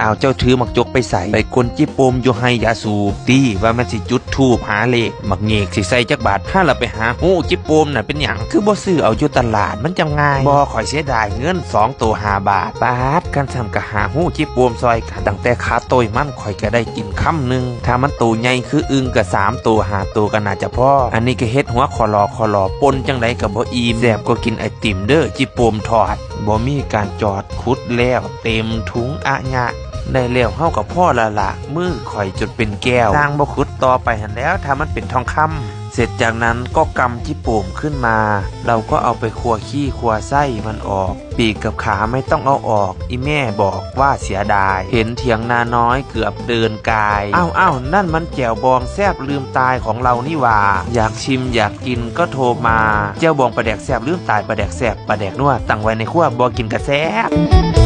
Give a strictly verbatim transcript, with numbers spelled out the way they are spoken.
อ้าว เจ้าถือหมากจกไปใส ไปกลจิโปมอยู่ไฮยาสูบ ตี้ว่ามันสิจุดธูปหาเลข หมากเงกสิใส่จักบาท ถ้าเราไปหาฮู้จิโปมน่ะเป็นหยัง คือบ่ซื้อเอาอยู่ตลาด มันจังง่าย บ่ ข่อยเสียดายเงินสองโตห้าบาท ปาด คันซั่นก็หาฮู้จิโปมซอยกัน ตั้งแต่ขาโตยมันข่อยก็ได้กินคำหนึ่ง ถ้ามันโตใหญ่คืออึ่งก็สามโตห้าโตก็น่าจะพอ อันนี้ก็เฮ็ดหัวคอลอคอลอ ปนจังใดก็บ่อิ่ม แซ่บกว่ากินไอติมเด้อ จิโปมทอด บ่มีการจอด ขุดแล้วเต็มถุงอะยะ ได้แล้วเฮาก็พอละละ มือข่อยจนเป็นแก้ว สร้างบ่ขุดต่อไปหั้นแหล้ว ถ้ามันเป็นทองคำ เสร็จจากนั้นก็กำจิโปมขึ้นมา เราก็เอาไปคั่วขี้คั่วไส้มันออก ปีกกับขาไม่ต้องเอาออก อีแม่บอกว่าเสียดาย เห็นเถียงนาน้อยเกือบเดินกาย อ้าวอ้าว นั่นมันแจ่วบองแซ่บลืมตายของเรานี่หว่า อยากชิมอยากกินก็โทรมา แจ่วบองปลาแดกแซ่บลืมตาย ปลาแดกแซ่บปลาแดกนัว ตั้งไว้ในครัว บ่กินก็แซ่บ